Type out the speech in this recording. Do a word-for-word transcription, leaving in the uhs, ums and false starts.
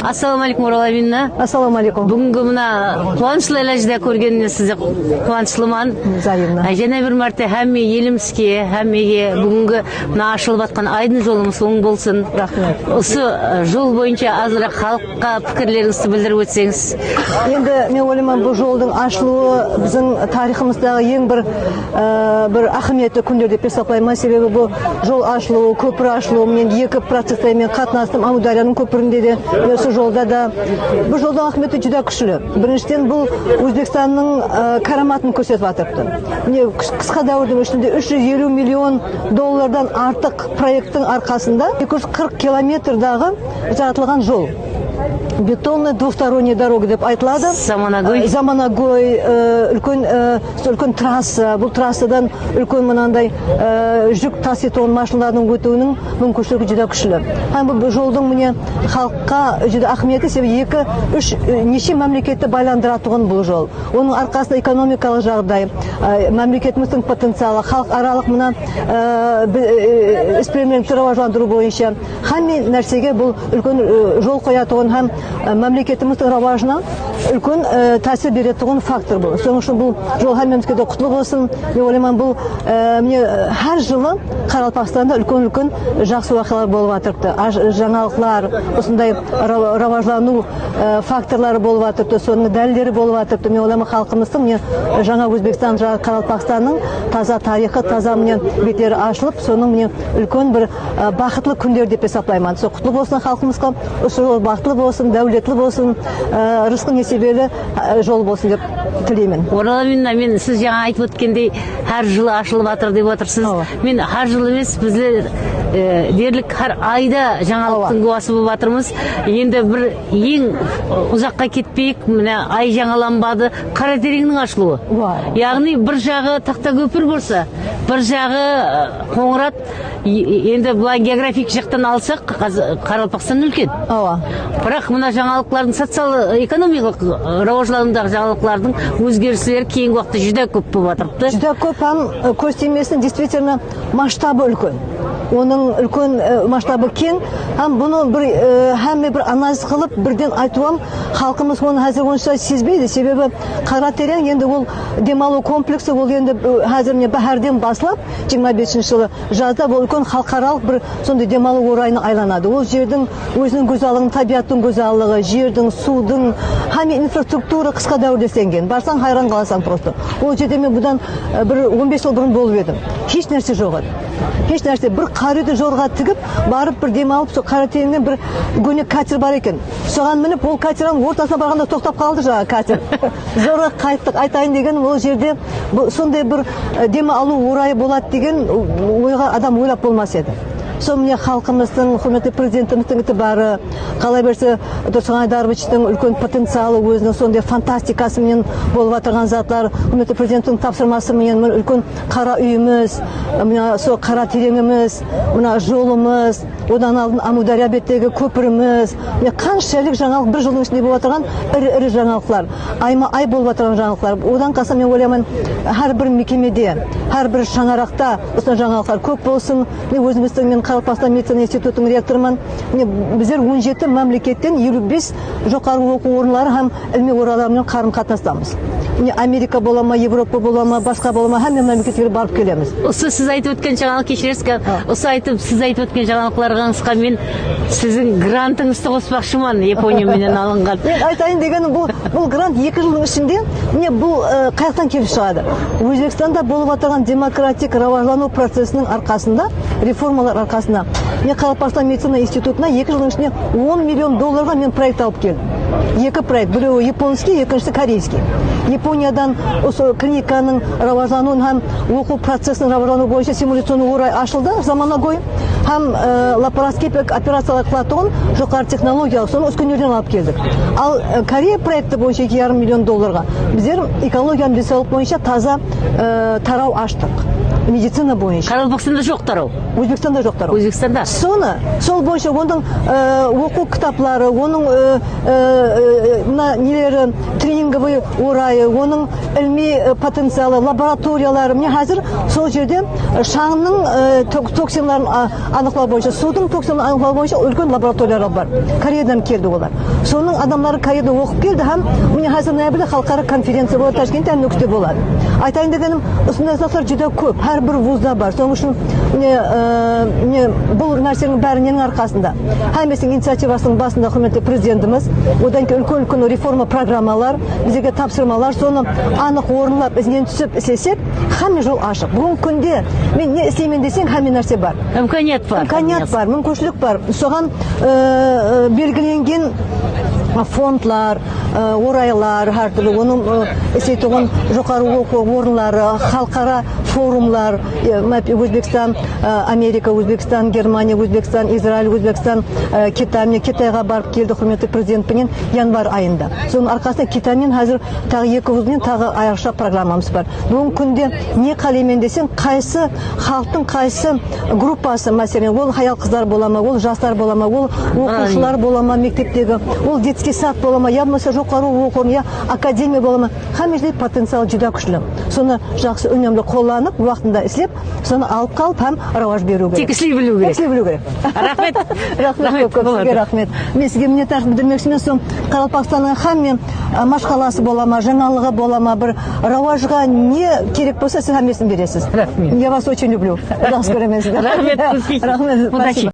Assalawma aleykum, Oral Aminovna. Assalawma aleykum. Búgingi mına quwanıshlı ilajda kórgenimnen sizdi quwanıshlıman. Взаимно. Á, jáne bir márte hámme elimizge, hámmege búgingi mına ashılıp atqan aydın jolımız oń bolsın. Raxmet. Usı, ı, jol boyınsha azıraq xalıqqa pikirlerińizdi bildirip ótseńiz. Endi men oylayman, bul joldıń ashılıwı biziń tariyxımızdaǵı eń bir, ı, bir áhmiyetli kúnler dep esaplayman. Sebebi bul jol ashılıwı, kópir ashılıwı, men eki processte men qatnastım. Ámiwdáryanıń kópirinde de, mine usı jolda da. Bul joldıń áhmiyeti júdá kúshli. Birinshiden, bul Ózbekstannıń, ı, káramatın kórsetip atırıptı. Mine, qıs-, qısqa dáwirdiń ishinde úsh júz eliw million dollardan artıq proekttiń arqasında eki júz qırq kilometrdaǵı jaratılǵan jol. Бетонная двусторонняя дорога dep aytıladı. Zamanagóy. Zamanagóy, ı, úlken, ı, úlken trassa. Bul trassadan úlken mınanday, ı, júk tasıytuǵın mashinalardıń ótiwiniń múmkinshiligi júdá kúshli. Hám bul joldıń mine xalıqqa júdá áhmiyeti, sebebi eki, úsh, ı, neshe mámleketti baylandıratuǵın bul jol. Onıń arqasında ekonomikalıq jaǵday, ı, mámleketimizdiń potencialı, xalıq aralıq mına, ı, bi-, ı, isbilermenlikti rawajlandırıw boyınsha hámme nársege bul úlken, ı, jol qoyatuǵın hám, ı, mámleketimizdiń rawajına úlken, ı, tásir beretuǵın faktor bul. Sonıń ushın bul jol hámmemizge de qutlı bolsın. Men oylayman, bul, ı, mine, hár jılı Qaraqalpaqstanda úlken-úlken jaqsı waqıyalar bolıp atırıptı. Aj-, jańalıqlar, usınday ra-, rawajlanıw, ı, faktorları bolıp atırıptı, sonıń dálilleri bolıp atırıptı. Men oylayman, xalqımızdıń mine, jańa Ózbekstan, jańa Qaraqalpaqstannıń taza tariyxı, taza mine betleri ashılıp, sonıń mine úlken bir, ı, baxıtlı kúnleri dep esaplayman. Sol qutlı bolsın xalqımızǵa, usı jol baxıtlı bolsın, dáwletli bolsın, ı, ırısqı nesibeli, ı, jol bolsın dep tileymen. Oral Aminovna, men siz jańa aytıp ótkendey, hár jılı ashılıp atır dep atırsız. Awa. Men hár jıl emes, bizler, e, derlik hár ayda jańalıqtıń gúwası bolıp atırmız. Endi bir eń uzaqqa ketpeyik, mine ay jańalanbadı, Qaratereńniń ashılıwı. Awa. Yaǵnıy bir jaǵı Taxtakópir bolsa, bir jaǵı, e, Qońırat, e, endi bılay geografik jaqtan alsaq, Qaz-, Qaraqalpaqstan úlken. Awa. Biraq mına jańalıqlardıń, social-ekonomikalıq, e, rawajlanıwdaǵı jańalıqlardıń ózgerisleri keyingi waqıtta júdá kóp bolıp atırıptı. Júdá kóp hám, e, kóz tiymesin, действительно, masshtabı úlken. Onıń úlken, e, masshtabı keń hám bunı bir, e, hámme bir analiz qılıp, birden aytıwam, xalqımız onı házir onsha sezbeydi. Sebebi Qaratereń endi ol dem alıw kompleksi, ol endi, e, házir mine báhárden baslap, jigirma besinshi jılı jazda bul úlken xalıqaralıq bir sonday dem alıw orayına aylanadı. Ol jerdiń óziniń gózzallıǵın, tábiyattıń gózzallıǵı, jerdiń, suwdıń, hámme infrastruktura qısqa dáwirde islengen. Barsań, hayran qalasań prosto. Ol jerde men bunnan, e, bir on bes jıl burın bolıp edim. Hesh nárse joq edi. Hesh nárse. Bir qara úydi zorǵa tigip, barıp bir dem alıp, sol Qaratereńnen bir góne kater bar eken. Soǵan minip, ol katerdiń ortasına barǵanda toqtap qaldı jańa kater. Zorǵa qayttıq. Aytayın degenim, ol jerde bu, sonday bir, e, dem alıw orayı boladı degen oyǵa adam oylap bolmas edi. Sol mine xalqımızdıń, húrmetli Prezidentimizdiń itibarı, qalaberse Dursun Aydarovichtiń úlken potencialı, óziniń sonday fantastikası menen bolıp atırǵan zatlar, húrmetli Prezidentimizdiń tapsırması menen mine úlken qara úyimiz, mına sol Qaratereńimiz, mına jolımız, odan aldın Ámiwdárya bettegi kópirimiz, mine qanshellik jańalıq bir jıldıń ishinde bolıp atırǵan iri-iri jańalıqlar, ayma-ay bolıp atırǵan jańalıqlar. Odan qalsa men oylayman, hár bir mekemede, hár bir shańaraqta usınday jańalıqlar kóp bolsın. Mine ózimizdiń, men Qaraqalpaqstan medicina institutıń rektorıman. Mine bizler on jeti mámleketten eliw bes joqarı oqıw orınları hám ilimiy oraylar menen qarım-qatnastamız. Mine Amerika bola ma, Evropa bola ma, basqa bola ma, hámme mámleketlerge barıp kelemiz. Usı siz aytıp ótken jańalıq, keshiresiz, usı aytıp, siz aytıp ótken jańalıqlarıńızǵa men siziń grantıńızdı qospaqshıman, Yaponiya menen alınǵan. Men aytayın degenim, bul, bul grant eki jıldıń ishinde, mine, bul, e, qayaqtan kelip shıǵadı? Ózbekstanda bolıp atırǵan demokratik rawajlanıw procesiniń arqasında, reformalar arqasında, mine, Qaraqalpaqstan medicina institutına eki jıldıń ishinde on million dollarǵa men proekt alıp keldim. Eki proekt, birewi yaponskiy, ekinshisi koreyskiy. Yaponiyadan usı klinikanıń rawajlanıwın hám oqıw procesiniń rawajlanıwı boyınsha simulyacionnıy oray ashıldı, zamanagóy. Hám, e, laparoskopik operaciyalar qılatuǵın joqarı texnologiyalıq, sonı úskenelerden alıp keldik. Al, e, Koreya proekti boyınsha eki jarım million dollarǵa bizler ekologiya hám densawlıq boyınsha taza, e, taraw ashtıq. Medicina boyınsha. Qaraqalpaqstanda joqtır-aw. Ózbekstanda joqtır-aw. Ózbekstanda. Sonı, sol boyınsha onıń, e, oqıw kitapları, onıń, e, e, e, mına neleri, treningovıy orayı, onıń ilimiy, e, potencialı, laboratoriyaları. Mine, házir sol jerde, e, shańnıń, e, tok-, toksinlerin, a, anıqlaw boyınsha, suwdıń toksinlerin anıqlaw boyınsha úlken laboratoriyalar bar. Koreyadan keldi olar. Sonıń adamları Koreyada oqıp keldi hám mine házir noyabrde xalıqara konferenciya boladı, Tashkentte hám Nókiste boladı. Aytayın degenim, usınday zatlar júdá kóp, hár bir vuzda bar. Sonıń ushın mine, e, mine, bul nárseniń bári neniń arqasında? Hámmesiniń iniciativasınıń basında húrmetli Prezidentimiz, odan keyin úlken-úlken reforma programmalar, bizlerge tapsırmalar, sonı anıq orınlap, izinen túsip islesek, hámme jol ashıq. Búgingi kúnde men ne isleymen deseń, hámme nárse bar. Imkaniyat bar. Imkaniyat bar, múmkinshilik bar. Soǵan, e, e, belgilengen fondlar, e, oraylar, hár túrli onıń, e, isleytuǵın joqarı oqıw orınları, xalıqara forumlar, e, mına, Ózbekstan, e, Amerika, Ózbekstan, Germaniya, Ózbekstan, Izrail, Ózbekstan, e, Kitay, mine, Kitayǵa barıp keldi húrmetli Prezident penen yanvar ayında. Sonıń arqasında Kitay menen házir taǵı eki vuz benen taǵı ayrıqsha programmamız bar. Búgingi kúnde ne qáleymen deseń, qaysı xalıqtıń qaysı gruppası, máselen, ol hayal-qızlar bola ma, ol jaslar bola ma, ol oqıwshılar bola ma, mekteptegi, ol detskiy sad bola ma, ya bolmasa joqarı oqıw ornı, ya akademiya bola ma, hámme jerde potencial júdá kúshli. Sonı jaqsı, únemli qollanıp, waqtında islep, sonı alıp qalıp hám rawaj beriw kerek. Tek isley biliw kerek. Isley biliw kerek. Raxmet. Raxmet, raxmet, kóp, kóp sizge raxmet. Men sizge minnetdarshılıq bildirmekshimen, sol Qaraqalpaqstannıń hámme, a, mashqalası bola ma, jańalıǵı bola ma, bir rawajǵa ne kerek bolsa, siz hámmesin beresiz. Raxmet. Я вас очень люблю. Jaqsı kóremen sizdi. Raxmet, kózge. Raxmet. Udachi.